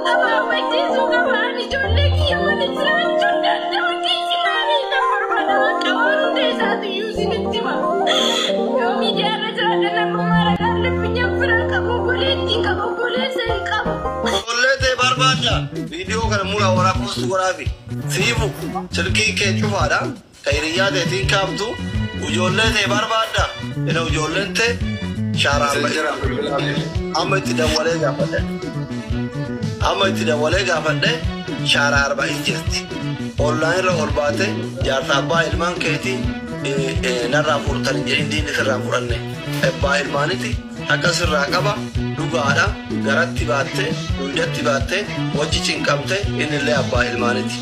qaba, ajjeesuu qaba. Ani ijoollee kiyya malee jiraachuu hin danda'u. Dhiisinaan na barbaada. Bakka waan hunda isaatu iyyuu isinitti hima. Yoo miidiyaa irra jiraadhe namummaa ragaa laphina fira qabu, obboleettii qabu, obboleessa hin qabu. Ijoollee ta'e barbaadda. Viidiyoo kana muraa waraa post godhaafi. Siifu silkii kee cufaadha. Ka hiriyyaa ta'eetiin kaaftu. Ijoollee ta'e barbaadda. Ina ijoolleen ta'e shaaraan bahe. Amma itti dawwalee gaafadhe. Amma itti dawwalee gaafadhe shaaraa arba'in jirti. Ollaan irra ol baate jaarsa abbaa ilmaan keetii narraa furtan hin jedhin, diinni sirraa fudhanne. Abbaa ilmaaniti haqa sirraa qaba, dhugaadha, garatti baatte, dugdatti baatte, wajji cinqamte, innillee abbaa ilmaaniti.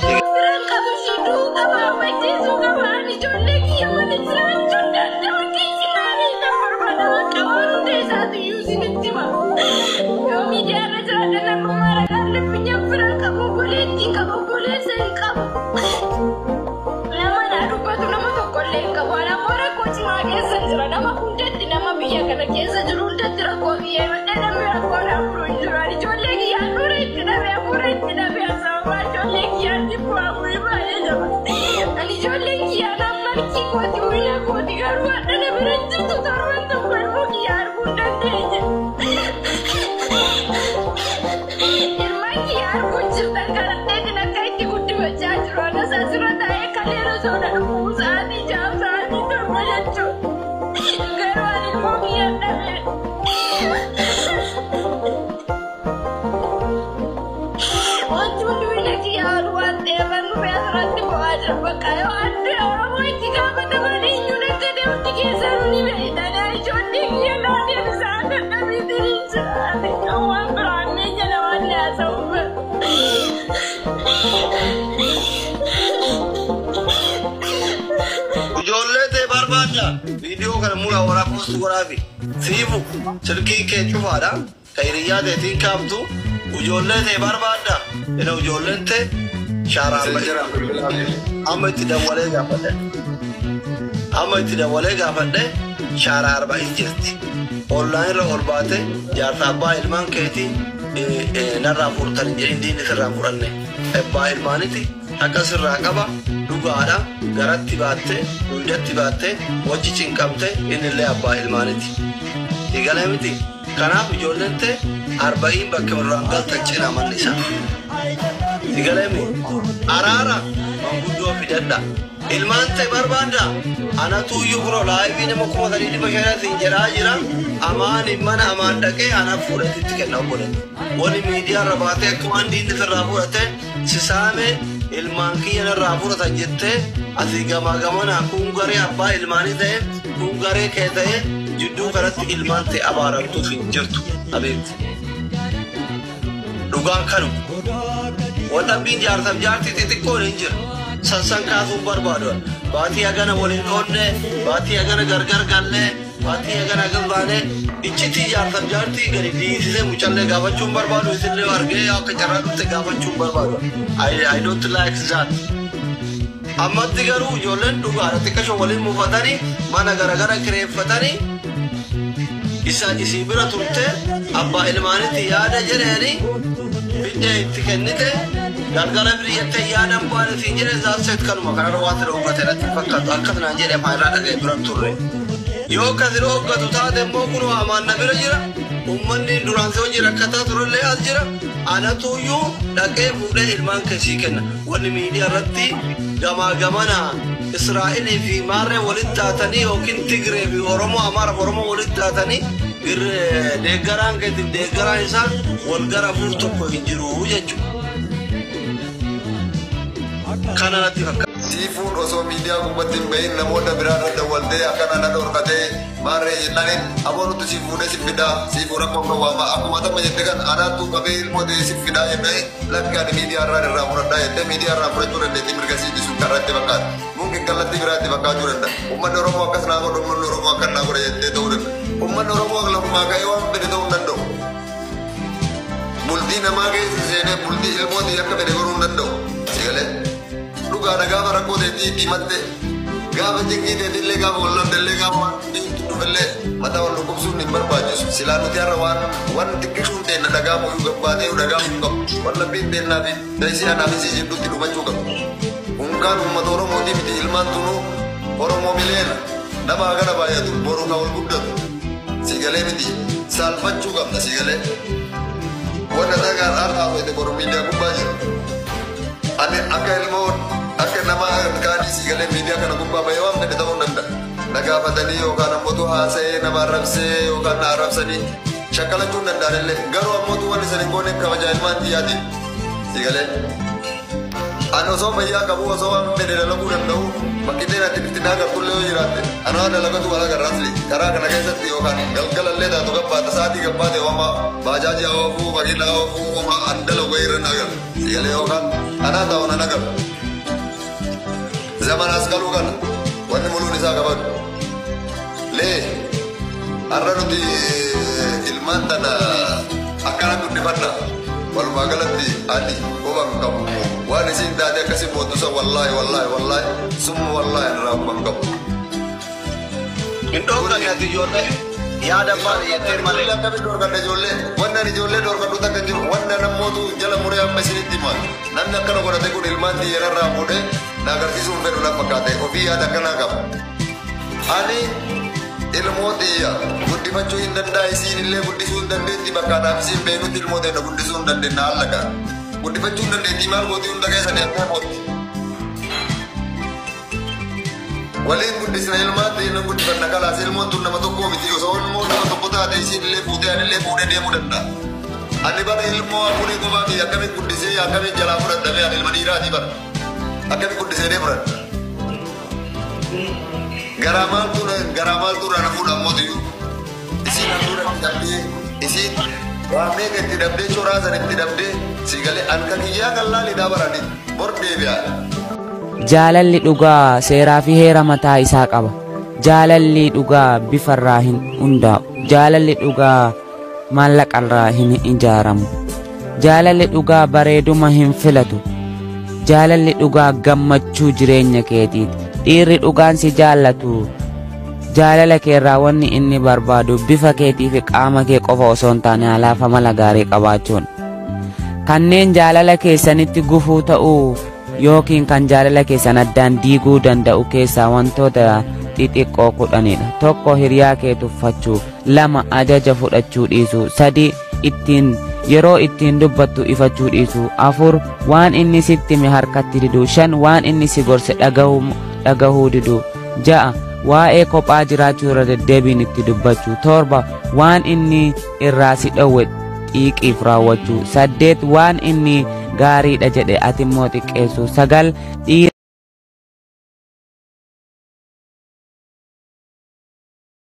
Firan qabu, siduu qaba, ajjeesuu qaba. Ani ijoollee kiyya malee jiraachuu hin danda'u. Dhiisinaan na barbaada. Bakka waan hunda isaatu iyyuu isinitti hima. Yoo miidiyaa irra jiraadhe namummaa ragaa laphina fira qabu, obboleettii qabu, obboleessa hin qabu. Nama naa dubbatu nama tokkollee hin qabu. Ani ammoo rakkoo cimaa keessa jira. Nama hundatti, nama biyya kana keessa jiru hundatti rakkoo kiyya himadhee namni rakkoo naa furu hin jiru. Ani ijoollee kiyyaan dura itti dhabe, hafuura itti dhabe, sababaa ijoollee kiyyaatti bu'aa bu'ii baay'ee jaba. Ani ijoolleen kiyyaan amma harki kooti, miila kooti, garuu hadha na bira hin jirtu, torban tokko ilmoo kiyya arguu hin dandeenye. Ilmaan kiyya arguu hin jirtan kadhadheetiin akka itti guddifachaa jiru. Anas asirra taa'ee kaleen osoo na dhukkubu sa'aatii 6, sa'aatii 7 jechuudha. Garuu ani ilmoo kiyya dhabe. Wanti hundi miila kiyya ol waan ta'eef an dhufee asirratti bo'aa jira. Bakka yoo adde Oromoo itti gaafataman eenyuun akka ta'e hundi keessanuu ni beektan. Ijoollee kiyya naa deebisaa dadhabiitiin hin jiraate. Waan biraan mee jala waan haasa'uuf. Ijoollee ta'e barbaadda. Viidiyoo kana muraa waraa post godhaafi. Siifu silkii kee cufaadha. Ka hiriyyaa ta'eetiin kaaftu. Ijoollee ta'e barbaadda. Ina ijoolleen ta'e shaaraan bahe. Amma itti dawwalee gaafadhe. Amma itti dawwalee gaafadhe shaaraa arba'in jirti. Ollaan irra ol baate jaarsa abbaa ilmaan keetii narraa furtan hin jedhin, diinni sirraa fudhanne. Abbaa ilmaaniti haqa sirraa qaba, dhugaadha, garatti baatte, dugdatti baatte, wajji cinqamte, innillee abbaa ilmaaniti. Egalee miti. Kanaaf ijoolleen ta'e arba'iin bakka irraan galtan cina manni isaa. Egalee miti. Araara manguddoo fidadha. Ilmaan ta'e barbaadda. Anatu iyyuu kunoo live nama 3500 jedhaa jira. Amaan mana amaan dhaqee anaaf fuudhatitti kenna obboleetti. Wani miidiyaa irra baatee akka waan diinni sirraa fudhate sisaame ilmaan kiyya narraa fudhatan jettee asii gamaa gamanaa kun garee abbaa ilmaanii ta'e, kun garee kee ta'e, jidduu kanatti ilmaan ta'e abaaramtuuf hin jirtu. Abeebti. Dhugaan kanuma. Waldhabbiin jaarsaaf jaartii xixiqqoon hin jira. Sansan kaasuun barbaadu. Baatii hagana waliin dhoonne, baatii hagana gargar gallee, baatii hagana hagas baanee iccitii jaarsaaf jaartii gadi dhiisisee mucallee gaafachuun barbaadu, isillee argee akka carraa dhufte gaafachuun barbaadu. I don't like that. Ammatti garuu ijoolleen dhugaadha xiqqasho waliin mufatanii mana garagara kireeffatanii isa isii bira turte abbaa ilmaanitti yaada jedheeni fiddee itti kennite galgala biri jettee yaadan baane siin jedhe zaabseet kanuma kanarra waan sira uffate natti hin fakkaatu, akkas naan jedhe afaan irraa dhaga'e bira turre. Yoo akkas irra hoggatu taate immoo kunoo amaan na bira jira, ummanni duraan si hojii rakkataa turellee as jira, anatuyyuu dhaqee fuudhee ilmaan kee sii kenna. Wanni miidiyaa irratti gamaa gamana Israa'elii fi maarree walitti taatanii yookiin Tigree fi Oromoo, Amaara fi Oromoo walitti taatanii deeggaraan keetiif deeggaraan isaa wal gara fuuf tokko hin jiru jechuudha. Kana natti fakkaata. Siifuun osoo miidiyaa gubbatti hin bahin namoota biraa irra dawwaltee akkana na dhorkatee maarree jennaaniin aboo nuti si fuudhee si fidaa, siifuu rakkoon kan waama akkuma tamma jette kan anaattuu qabee ilmoo ta'ee si fidaa jennee, lakki ani miidiyaa irraa irraa fudhadhaa jettee miidiyaa irraa fudhachuu dandeettii mirga sii sun karratti fakkaata. Mungkin kallattii biraatti fakkaachuu danda'a. Uummanni Oromoo akkas naa godhu, uummanni Oromoo akkas naa godha jettee ta'uu danda'a. Uummanni Oromoo lafumaa ka'ee waan fedhe ta'uu hin danda'u. Bultii namaa keessa seenee bultii ilmootii akka fedhe godhuu hin danda'u. Sigalee dhugaadha, gaafa rakkoo teetii itti himatte, gaafa cinqii teetillee, gaafa wallabdellee, gaafa waan dhufellee Mataa wal dhukkubsuun hin barbaachisu. Silaa nuti har'a waan waan xiqqishuun teenna dhagaamu iyyuu gabbaatee dhagaamuu qabu. Wallabbiin teennaa fi daisii anaa fi sii jidduutti dhumachuu qabu. Unkaan uummata Oromootii miti ilmaan tunuu Oromoo mileena nama hagana baay'atu boru ka ol guddatu. Sigalee miti saalfachuu qabna sigalee. Wanna dhagaan har'a haasofte boru miidiyaa gubbaa jiru. Ani akka ilmoo akka nama kaanii sigalee miidiyaa kana gubbaa bahee waan fedhe ta'uu hin danda'a. Na gaafatanii yookaan ammoo haasa'ee nama arrabsee yookaan na arrabsanii shakkalachuu hin danda'an illee garuu ammoo wanni isan hin goone kabajaa ilmaan xiyyaati. Sigalee. Ani osoo fayyaa qabu osoo waan fedhe dalaguu danda'u bakki ta'e ati bittinaa gartullee yoo jiraatte anaa dalagatu wala garraasli karaa kana keessatti yookaan galgalallee taatu gabbaata sa'aatii gabbaate wama baajaajii oofuu makiinaa oofuu wama an dalagu irra na agarra. Sigalee yookaan anaa ta'u nan agarra. Zamanaas galuu kana wanni muluun isaa qabatu. Lee har'a nuti ilmaan tana akkana guddifanna. Walumaa galatti ani quban qabu. Waan isin taate akkasii boontusa wallaahi wallaahi wallaahi summa wallaahi irraa quban qabu. Hin dhoofne ati ijoollee yaada maal jettee malee. Akkamitti dhorkadha ijoollee? Wanni ani ijoollee dhorkadhu takka hin jiru. Wanni nammootu jala muree amma isinitti himaa. Namni akkana godhate kun ilmaan xiyyeerarraa fuudhee na agarsiisuu hin fedhu na fakkaate ofii yaada akkanaa qaba. Ani ilmoo xiyya guddifachuu hin danda'a isiin illee guddisuu hin dandeetti bakka anaaf isiin beeknutti ilmoo teenya guddisuu hin dandeenya haala kana. Guddifachuu hin dandeetti maal gootii hunda keessa deemtee mootti. Waliin guddisna ilmaan teenya guddifanna kalaas ilmoon tun nama tokkoo miti osoo ilmoo nama tokko taate isiin illee fuutee ani illee fuudhee deemuu danda'a. Ani bara ilmoo afurii qofaa kiyya akkamitti guddisee akkamitti jalaa fudhadhamee ani ilma dhiiraati bara. Akkamitti guddisee deemu fudhadha. Garaa maaltu garaa maaltu irraa na fuudha ammoo tiyyuu. Isiin handhuura itti dhabdee isiin waa meeqa itti dhabdee choraa san itti dhabdee si galee anka kiyyaa kan laalidhaa barani bor deebi'a. Jaalalli dhugaa seeraa fi heera mataa isaa qaba. Jaalalli dhugaa bifarraa hin hundaa'u. Jaalalli dhugaa maallaqarraa hin ijaaramu. Jaalalli dhugaa bareeduma hin filatu. Jaalalli dhugaa gammachuu jireenya keetiiti. Dhiirri dhugaan si jaallatu. Jaalala keerraa wanni inni barbaadu bifa keetii fi qaama kee qofa osoo hin taane haalaaf amala gaarii qabaachuun. Kanneen jaalala keessanitti gufuu ta'uu yookiin kan jaalala keessan addaan diiguu danda'u keessaa wantoota xixiqqoo 10dha. 1 hiriyaa kee tuffachuu, 2 ajaja fudhachuu dhiisuu, 3 ittiin yeroo ittiin dubbattu ifachuu dhiisuu, 4 waan inni sitti hime harkatti diduu, 5 waan inni si gorse dhagahuu diduu, 6 waa'ee kophaa jiraachuu irra deddeebiin itti dubbachuu, 7 waan inni irraa si dhowwe xiiqiif raawwachuu, 8 waan inni gaariidha jedhe ati immoo xiqqeessuu, 9 dhiira